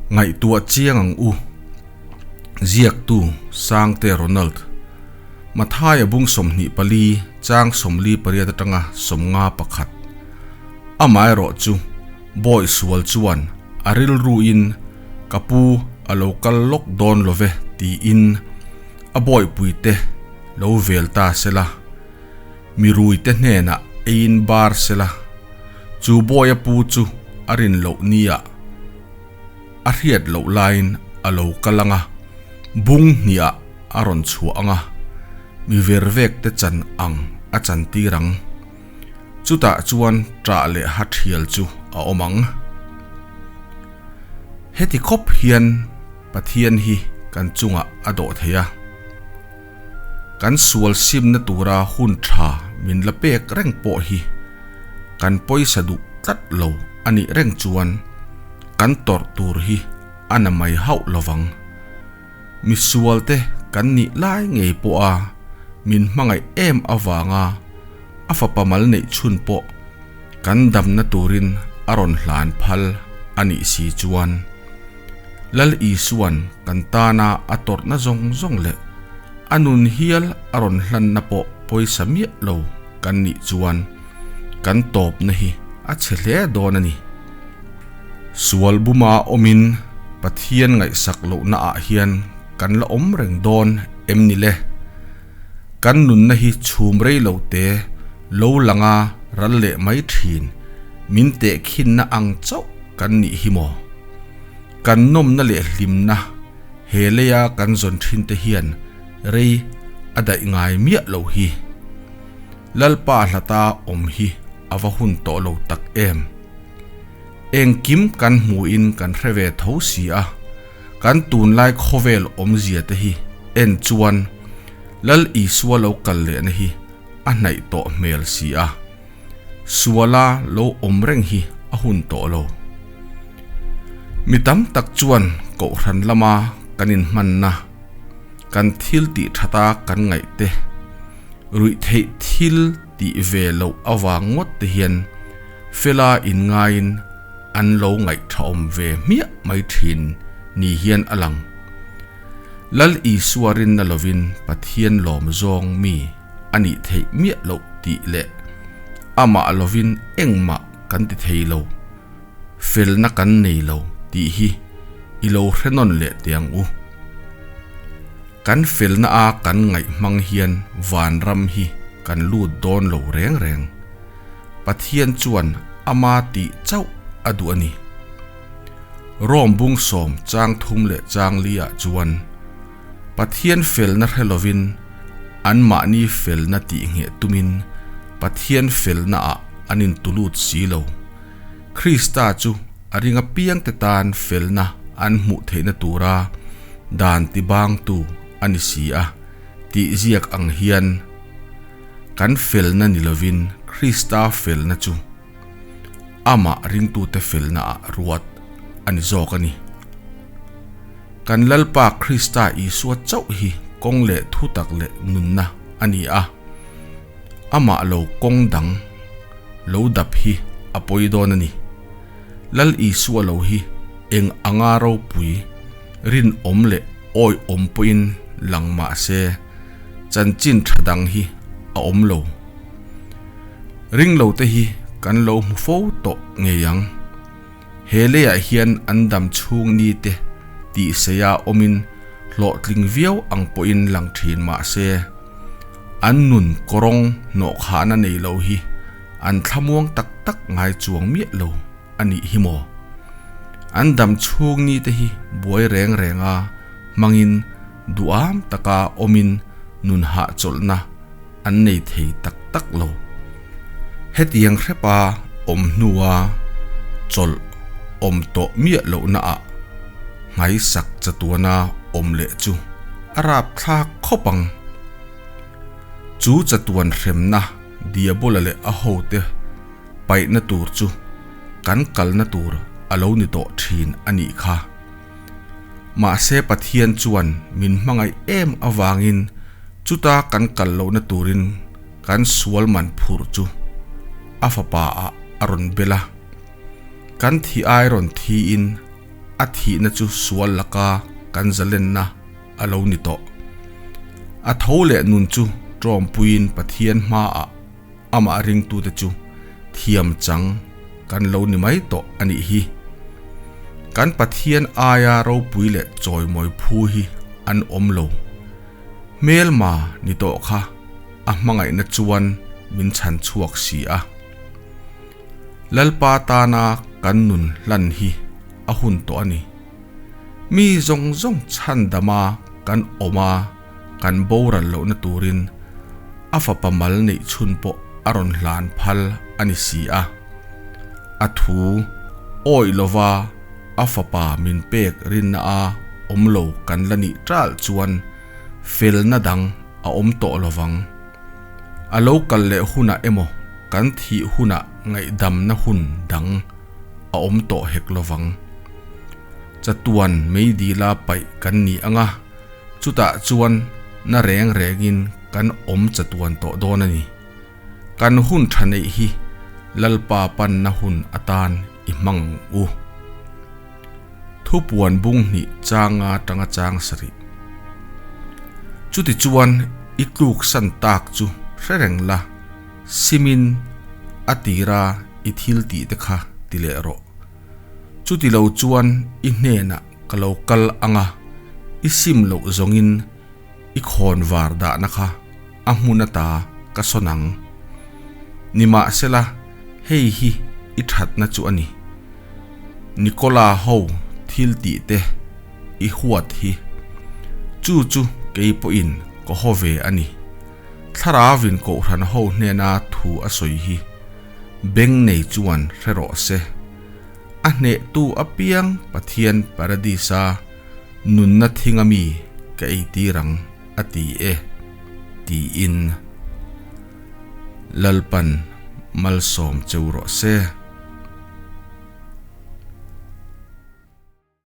Ngaihtuah chiang ang u. Ziaktu, Sangte Ronald. Mathaia bung 24, chang 48 atanga 51. Amaherawhchu, Bawi sual chuan a rilruin ka pu a lo kal lawk dawn lo ve tiin a bawipuite lo vel ta sela, mi ruite hnenah eiin bar sela, chu bawia pu chu a rin loh nia a hriat loh laiin a lo kal ang a, bung hniah a rawn chhuah ang a, mi vervekte chan ang a chantir ang. Chutah chuan ṭah leh ha ṭhial chu a awm ang. Heti khawp hian Pathian hi kan chungah a dawh thei a. Kan sual simna tura hun ṭha min la pek reng pawh hi kan pawisa duh tlat lo a nih reng chuan kan tawrh tur hi a na mai hauh lovang. Misualte kan nih lai ngei pawha min hmangaih em avanga a fapa mal neih chhun pawh kan damna turin a rawn hlan phal a nih si chuan Lal Isua'n kan tana a tawrhna zawng zawng leh a nun hial a rawn hlanna pawh pawisa miah lo kan nih chuan kan tawpna hi a chhe hle dawn a ni. Sual buma awmin Pathian ngaihsak lohna ah hian kan la awm reng dawn em ni le? Kan nunna hi chhum rei lo te lo langa ral leh mai thin min tehkhinna ang chauh kan nih hi maw? Kan nawmna leh hlimna he leia kan zawn thin te hian rei a daih ngai miah lo hi. Lalpa hlata awm hi a va hun tawh lo tak em? Engkim kan hmuhin kan hre ve tho si a, kan tunlai khawvel awmzia te hi en chuan Lal Isua lo kal lehna hi a hnaih tawh hmel si a, suala lo awm reng hi a hun tawh lo. Mi tam tak chuan kohhran lama kan inhmanna, kan thil tih thata kan ngaih te, ruihtheih thil tih ve loh avang ngawt te hian Fela inngaiin an lo ngaihthahawm ve hmiah mai thin ni hian a lang. Lal Isua rinna lovin Pathian lawm zawng mi a nih theih miah loh tih leh amah lovin engmah kan ti thei lo, felna kan nei lo tih hi i lo hre nawn leh teh ang u. Kan felna a kan ngaih hmang hian vanram hi kan lut dawn lo reng reng. Pathian chuan ama tih chauh a duh a ni. Rome bung sawm chang thum leh chang li ah chuan Pathian felna hre lovin anmahni felna tih ngheh tumin Pathian felna ah an intulut si lo. Krista chu a ring apiangte tan felna an hmuh theihna tura dan tibangtu a ni si a tih ziak ang hian Kan felna ni lovin Krista felna chu Amah ringtute felnaah ruat a ni zawk a ni. Kan Lalpa Krista Isua chauh hi kawng leh thutak leh nunna a ni a, Amah lo kawng dang lo dap hi a pawi dawn a ni. Lal Isua lo hi eng anga ropui, rinawm leh awihawm pawhin lang mah se, Chanchin tha dang hi a awm lo. Ring lo te hi kan lo hmu fo tawh ngei ang. He leiah hian an dam chhung ni te tih seia awmin hlawhtling viau ang pawhin lang thin mah se, an nun kawrawng hnawhkhahna nei lo hi an thlamuang tak tak ngai chuang miah lo a nih hi maw? An dam chhung ni te hi buai reng renga hmangin Duham taka awmin nun hahchawlhna an nei thei tak tak lo. Hetiang hrepa awm hnua chawlh awm tawh miah lohnaah nghaisak chatuana awm leh chu a rapthlak khawp ang. Chu chatuan hremna Diabola leh a hote paihna tur chu kan kalna tur a lo ni tawh thin a nih kha. Mahse Pathian chuan min hmangaih em avangin chuta kan kal lohna turin kan sual man phurh chu a fapa ah a rawn bel a. Kan thi ai rawn thiin A thihna chu sual laka kan zalenna a lo ni tawh. A tho leh nun chu ṭawmpuiin Pathian hmaah amah ringtute chu thiam chang kan lo ni mai tawh a nih hi. Kan Pathian aia ropui leh chawimawi phu hi an awm lo. Hmelma ni tawh kha a hmangaihna chuan min chhan chhuak si a. Lalpa tana kan nun hlan hi a hun tawh a ni. Mi zawng zawng chhandama kan awm a, kan boral lohna turin a fapa mal neih chhun pawh a rawn hlan phal a ni si a. A thu awih lova a fapa min pek rinna a awm lo kan la nih ṭalh chuan felna dang a awm tawh lovang. A lo kal leh hunah emaw kan thih hunah ngaihdamna hun dang a awm tawh hek lovang. Chatuan meidila paih kan ni ang a, chutah chuan na reng rengin kan awm chatuan tawh dawn a ni. Kan hun tha neih hi Lalpa panna hun atan i hmang ang u. Thupuan bung hnih changa tanga chang sarih. Chutichuan i tluk san tak chu hre reng la, simin a tira i thil tih te kha ti leh rawh. Chuti lo chuan i hnenah ka lo kal ang a, i sim loh zawngin i khawn var dahna kha a hmun ata ka sawn ang. Nimahsela, hei hi i thatna chu a ni. Nikola ho thil tih te i huat hi. Chu chu kei pawhin ka haw ve a ni. Thlarauin Kohhran ho hnena thu a sawi hi beng nei chuan hre rawh se. A hnehtu apiang Pathian Paradisa Nunna thinga mi ka eitir ang a ti e, tiin Lalpan malsawm cheu rawh se.